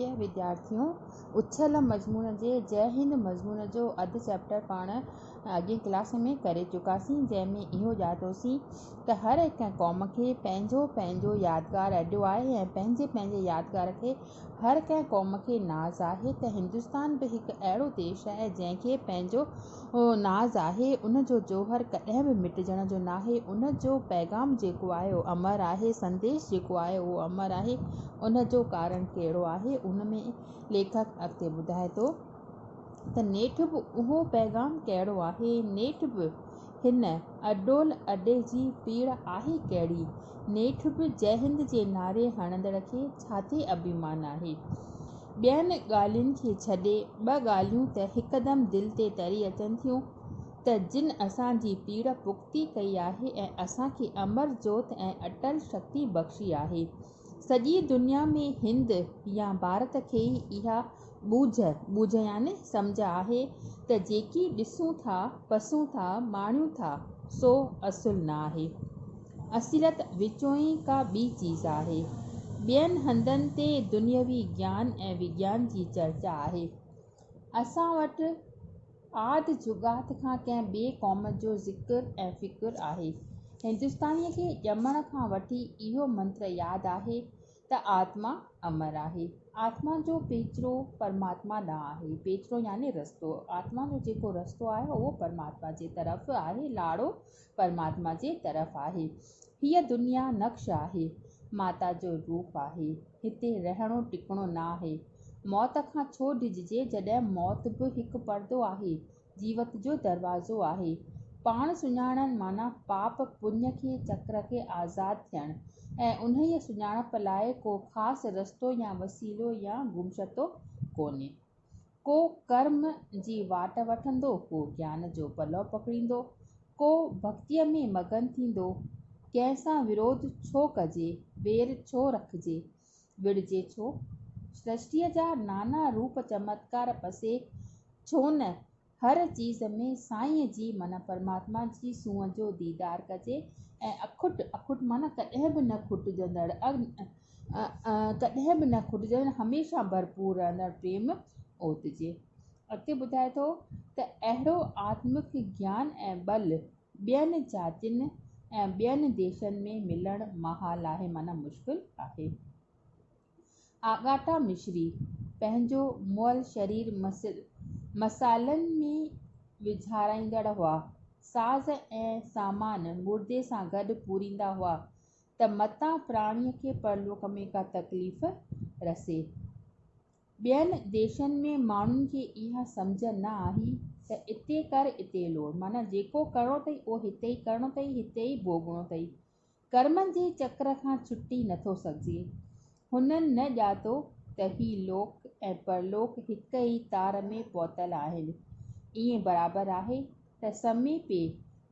پريه وديارٿيو! اڇل مضمون جي جئه هند مضمون جو اڌ چيپٽر پاڻ اڳئين ڪلاس ۾ ڪري چڪاسين، جنهن ۾ اهو ڄاتوسين ته هر هڪ قوم کي پنهنجو پنهنجو يادگار اڏيو آهي ۽ پنهنجي پنهنجي يادگار کي هر ڪنهن قوم کي ناز آهي ته هندستان به هڪ اهڙو ديش آهي جنهن کي پنهنجو ناز آهي، ان جو جوهر ڪڏهن به مٽجڻ جو ناهي، ان جو پيغام جيڪو آهي اهو امر آهي، سنديش جيڪو آهي اهو امر آهي، ان جو ڪارڻ ڪهڙو آهي، ان ۾ ليکڪ اڳتي ٻڌائي ٿو ته نيٺ به اهو پيغام ڪهڙو آهي، نيٺ به هن اڏول اڏي جي پيڙ آهي ڪهڙي؟ نيٺ به جئه هند جي نعري هڻندڙ کي ڇا تي اڀيمان آهي؟ ٻين ڳالهين کي ڇڏي ٻه ڳالهيون ته هڪدم دل تي تري اچن ٿيون ته جن اسان جي پيڙ پختي ڪئي آهي ۽ اسان کي امر جوت ۽ اٽل شڪتي بخشي آهي. سڄي دنيا ۾ هند يا ڀارت کي ئي اها ٻوجهه، ٻوجهه يعني سمجهه، آهي ته جيڪي ڏسون ٿا، پسون ٿا، ماڻيون ٿا، سو اصل نه آهي. اصليت وچوئين ڪا ٻي چيز آهي. ٻين هنڌن تي دنيوي گيان ۽ وگيان جي چرچا آهي. اسان وٽ آد جڳاد کان ڪنهن ٻيء قوم جو ذڪر ۽ فڪر آهي. هندستانيء کي ڄمڻ کان وٺي اهو منتر ياد آهي ته آتما امر آهي. آتما جو پيچرو پرماتما ڏانهن آهي. پيچرو يعني رستو. آتما جو جيڪو رستو آهي اهو پرماتما جي طرف آهي، لاڙو پرماتما جي طرف آهي. هيء دنيا نقش آهي، ماتا جو روپ آهي. هتي رهڻو ٽڪڻو نه آهي. موت کان ڇو ڊڄجي جڏهن موت به هڪ پردو آهي، جيوت جو دروازو آهي. پاڻ سڃاڻڻ معنيٰ پاپ پڃ کي چڪر کي آزاد ٿيڻ ۽ انهيء سڃاڻپ لاء ڪو خاص رستو يا وسيلو يا گمشتو ڪونهي. ڪو ڪرم جي واٽ وٺندو، ڪو گيان جو پلئه پڪڙيندو، ڪو ڀڳتيء ۾ مگن ٿيندو. ڪنهن سان وروڌ ڇو ڪجي، وير ڇو رکجي، وڙهجي ڇو؟ سرشٽيء جا نانا روپ چمتڪار پسي ڇو نه هر چيز ۾ سائينء جي معنيٰ پرماتما جي سونهن جو ديدار ڪجي ۽ اکٽ، اکٽ معنيٰ ڪڏهن به نه کٽجندڙ، ڪڏهن به نه کٽجندڙ هميشه ڀرپور رهندڙ پريم اوتجي. اڳتي ٻڌائي ٿو ته اهڙو آتمڪ گيان ۽ ٻل ٻين جاتين ۽ ٻين ديشن ۾ ملڻ محال آهي معنيٰ مشڪل آهي. آڳاٽا مصري پنهنجو مئل شرير مصالحن ۾ وجهارائيندڙ هئا. ساز ۽ سامان مردي سان گڏ پوريندا هئا ته متان پراڻيء کي پرلوڪ ۾ ڪا تڪليف رسي. ٻين ديشن ۾ ماڻهن کي اها سمجهه نه آهي ته اتي ڪر اتي لوڙ معنيٰ جيڪو ڪرڻو اٿئي اهو هتي ئي ڪرڻو اٿئي، هتي ئي ڀوڳڻو اٿئي. ڪرمن جي چڪر کان ڇٽي نٿو سگهجي. هنن نه ڄاتو ته هي لوڪ ۽ پرلوڪ هڪ ئي تار ۾ پوتل آهن. ائين برابر آهي ته سمي پي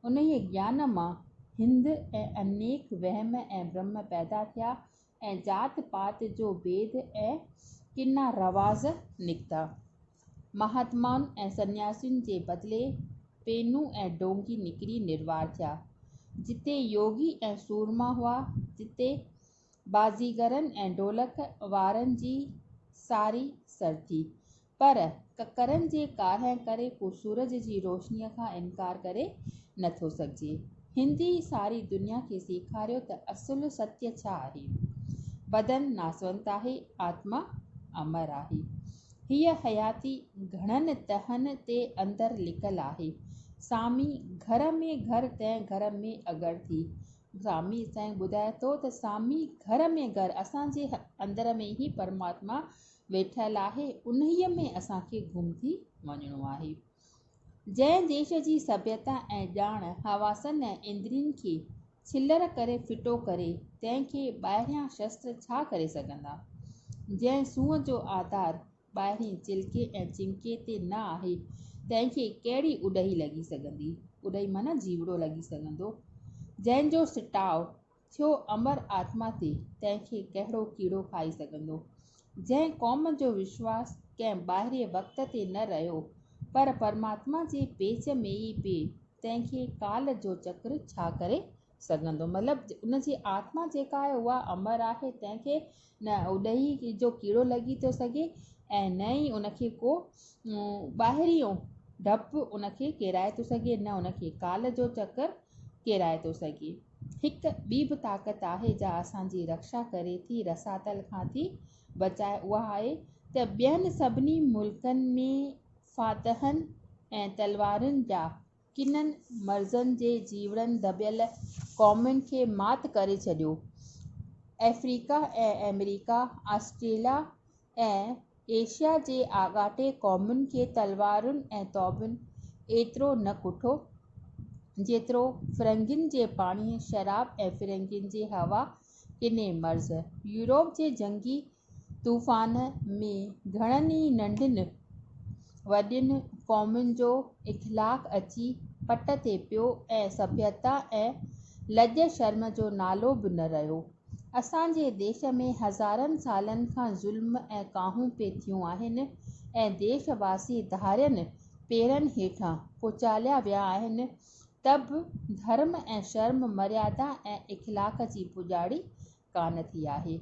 انهيء گيان مان هند ۽ انيڪ وهم ۽ برهم پيدا ٿيا ۽ ذات پات جو ڀيد ۽ ڪنا رواج نڪتا. مهاتمائن ۽ سنياسين جي بدلي پينو ۽ ڊونگي نڪري نروار ٿيا. جتي يوگي ۽ سورما هئا، تتي بازيگرن ۽ ڍولڪ وارن جي ساري سر ٿي. پر ڪڪرن جي ڪارنهن ڪري ڪو سورج جي روشنيء کان انڪار ڪري نٿو سگهجي. هند ئي ساري دنيا کي سيکاريو ته اصل ستيه ڇا آهي. بدن ناسونت آهي، آتما امر آهي. هيء حياتي گهڻن تهن تي اندر لڪل آهي. سامي گهر ۾ گهر تنهن گهر ۾ اڳڙ ٿي. سامي سائين ٻڌائي ٿو ته سامي گهر ۾ گهر اسان جي اندر ۾ ئي پرماتما ويٺل آهي، انهيء ۾ اسان کي گم ٿي وڃڻو آهي. جنهن ديش جي سڀيتا ۽ ڄاڻ حواسن ۽ اندرين کي ڇلر ڪري ڦٽو ڪري، تنهن کي ٻاهريان شستر ڇا ڪري سگهندا؟ جنهن سونهن جو آڌار ٻاهرين چلڪي ۽ چمڪي تي نه آهي، تنهن کي ڪهڙي اڏهي لڳي سگهندي؟ اڏهي معنيٰ جيوڙو لڳي سگهندو. جنهن جو سٽاء ٿيو امر آتما تي، تنهن کي ڪهڙو ڪيڙو کائي سگهندو؟ جنهن قوم جو وشواس ڪنهن ٻاهرين وقت تي نه رهيو، پر پرماتما جي پيچ ۾ ئي پئي، تنهن کي ڪال جو چڪر ڇا ڪري سگهندو. مطلب ان جي آتما جيڪا آهي اها امر آهي، تنهن کي نه اڏهي جو ڪيڙو لڳي ٿو سگهي ۽ نه ئي ان کي ڪو ٻاهريون ڊپ ان کي ڪيرائي ٿو سگهي، نه ان کي ڪال جو چڪر ڪيرائي ٿو سگهي. هڪ ٻي به طاقت آهي جا اسان جي رڪشا ڪري ٿي، رساتل کان ٿي بچائي، اها آهي ته ٻين سڀني ملڪن ۾ فاتحن ۽ تلوارن جا ڪنن مرضن جي جيوڙن دٻيل قومن کي مات ڪري ڇڏيو. آفريڪا ۽ آمريڪا، آسٽريليا ۽ ايشيا جي آڳاٽي قومن کي تلوارن ۽ توبن ايترو نه ڪٺو، جيترو فرنگين جي پاڻيء، شراب ۽ فرنگين جي هوا ڪني مرض، يورپ جي جنگي طوفان ۾ گهڻن ئي ننڍين وڏين قومن جو اخلاق اچي پٽ تي پيو ۽ سڀيتا ۽ لڄ شرم جو نالو به نه رهيو. اسان جي ديش ۾ هزارن سالن کان ظلم ۽ ڪاهون پئي ٿيون آهن ۽ ديش واسي ڌارين پيرن هيٺان ڪچاليا ويا آهن ته به ڌرم ۽ شرم، مريادا ۽ اخلاق جي پڄاڻي ڪانه ٿي آهي.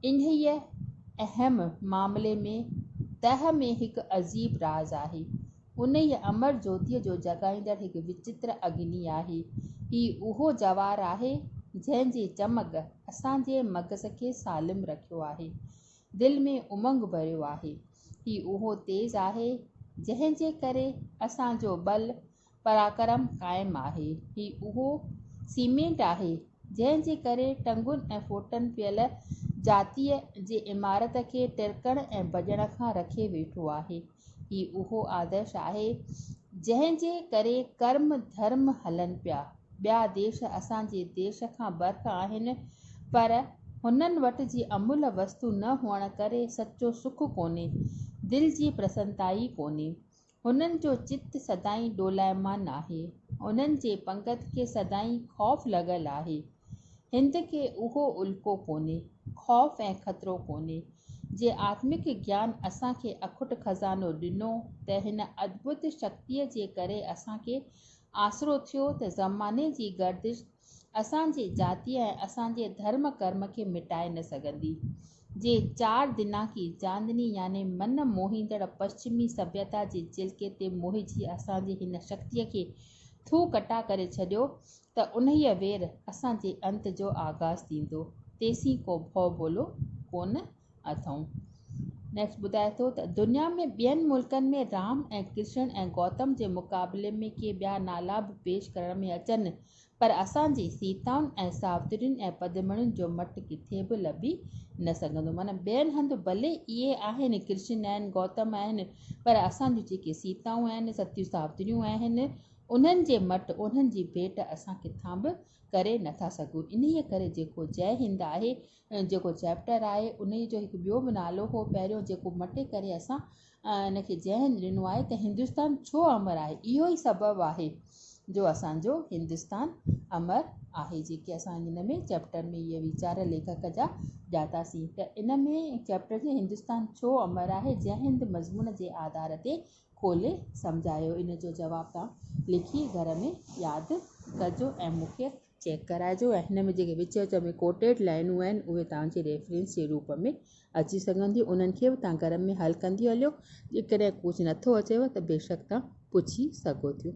انهيء اهم معاملي ۾ تهه ۾ هڪ عجيب راز آهي. انهيء امر جوتيء جو جڳائيندڙ هڪ وچتر اگني آهي. هي اهو جواهر آهي، جنهن جي چمڪ اسان جي مغز کي سالم رکيو آهي. دل ۾ امنگ ڀريو آهي. هي اهو تيز آهي، جنهن جي ڪري اسان جو ٻل پراڪرم قائم آهي. هي اهو سيمينٽ آهي، جنهن جي ڪري ٽنگن ۽ ڦوٽن پيل جاتيء جي عمارت کي ٽرڪڻ ۽ ڀڄڻ کان رکي ويٺو آهي. هي اهو آدرش آهي، جنهن جي ڪري ڪرم ڌرم هلن پيا. ٻيا ديش اسان جي ديش کان برک آهن، پر هنن وٽ جي املهه وستو نه هئڻ ڪري سچو سک ڪونهي، دل جي پرسنتا ئي ڪونهي. هنن جو چت سدائين ڏولائمان آهي. هنن جي پنگت کي سدائين خوف لڳل آهي. هند کي اهو الڪو ڪونهي، خوف ۽ خطرو ڪونهي. جي آتمڪ گيان اسان کي اکٽ خزانو ڏنو ته هن ادڀت شڪتيء جي ڪري اسان کي آسرو ٿيو ته زماني جي گردش اسان جي جاتيء ۽ اسان جي ڌرم ڪرم کي مٽائي نه سگهندي. جي چار دناڪي چاندني يعني من موهيندڙ پشچمي سڀيتا جي چلڪي تي موهجي اسان جي هن شڪتيء کي ٿو ڪٽا ڪري ڇڏيو ته انهيء وير اسان جي انت جو آغاز ٿيندو. تيسين ڪو ڀؤ ڀولو ڪونه اٿئون. نيڪسٽ ٻڌائي ٿو ته دنيا ۾ ٻين ملڪن ۾ رام ۽ ڪرشن ۽ گوتم جي مقابلي ۾ ڪي ٻيا نالا به پيش ڪرڻ ۾ اچن پر اسان جي سيتائن ۽ ساوترين ۽ پدمڻين جو مٽ ڪٿي به لڀي نه سگهندو. معنيٰ ٻين هنڌ ڀلي اهي آهن ڪرشن آهن گوتم آهن پر اسان جون جيڪي سيتائون آهن ستيون ساوتريون آهن انهن جي مٽ انهن جي ڀيٽ اسان ڪٿان به ڪري نٿا سگهون. انهيء ڪري جيڪو جئه هند آهي جيڪو چيپٽر آهي انهي جو هڪ ٻيو به نالو هو پهريون جيڪو مٽي ڪري اسان ان کي جنهن ڏنو آهي ته هندستان ڇو امر آهي اهو ئي سبب آهي جو اسان جو هندستان امر آهي جيڪي اسان ان ۾ چيپٽر ۾ اهي ويچار ليکڪ جا ڄاتاسين ته ان ۾ چيپٽر جي هندستان ڇو امر آهي جنهن هند مضمون جي آڌار تي کولي سمجهايو ان جو جواب توهان لکي گهر ۾ ياد ڪجو ۽ مون کي چيڪ ڪرائجو ۽ هن ۾ جيڪي وچ وچ ۾ ڪوٽيڊ لائنون آهن اهي توهان جي ريفرنس جي روپ ۾ اچي سگهن ٿيون انهن کي به توهان گهر ۾ حل ڪندي هليو جيڪڏهن ڪجهه نٿو اچيو ته بيشڪ توهان پڇي سگهو ٿيون.